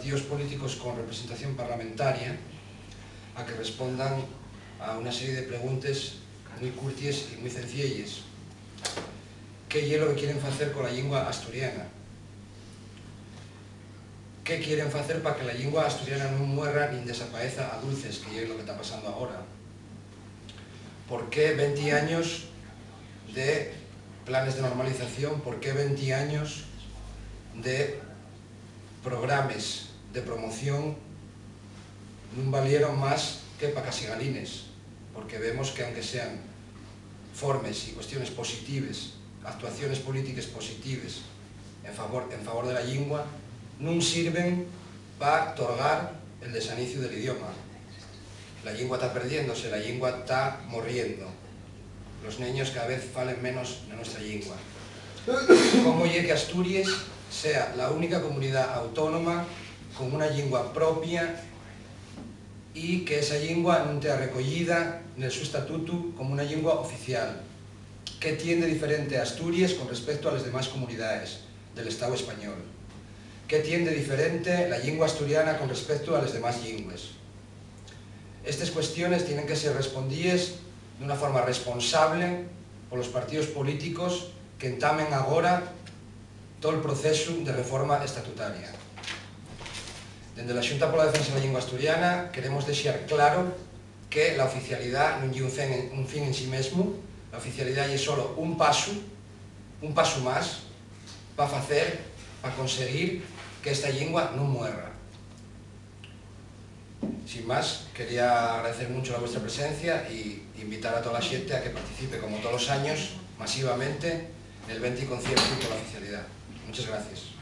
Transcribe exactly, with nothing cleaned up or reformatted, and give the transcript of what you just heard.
partidos políticos con representación parlamentaria a que respondan a una serie de preguntes mui curties y mui cencielles. ¿Qué ye lo que quieren facer con la llingua asturiana? ¿Qué quieren facer pa que la llingua asturiana nun muerra nin desapaeza a dulces, que ye lo que ta pasando agora? ¿Por qué venti años de planes de normalización? ¿Por qué venti años de programes de promoción nun valieron más que pa casi galines? Porque vemos que, aunque sean formes y cuestiones positives, actuaciones polítiques positives en favor, en favor de la llingua, nun sirven pa torgar el desaniciu del idioma. La llingua ta perdiéndose, la llingua ta morriendo. Los neños cada vez falen menos na nuestra llingua. ¿Cómo ye que Asturies sea la única comunidá autónoma con una llingua propia y que esa llingua nun tea recoyida nel su estatutu como una llingua oficial? ¿Qué tien de diferente Asturies con respecto a les demás comunidaes del Estáu español? ¿Qué tien de diferente la llingua asturiana con respecto a les demás llingües? Estes cuestiones tienen que ser respondíes d'una forma responsable polos partíos políticos qu'entamen agora tol procesu de reforma estatutaria. Dende la Xunta pola Defensa de la Llingua Asturiana queremos dexar claro que la oficialidá nun ye un fin, un fin en sí mesmu. La oficialidá ye solo un pasu, un pasu más pa facer, pa conseguir que esta llingua nun muerra. Sin más, quería agradecer muncho la vuestra presencia y invitar a tola xente a que participe, como tolos años, masivamente nel venti conciertu pola oficialidá. Muchas gracies.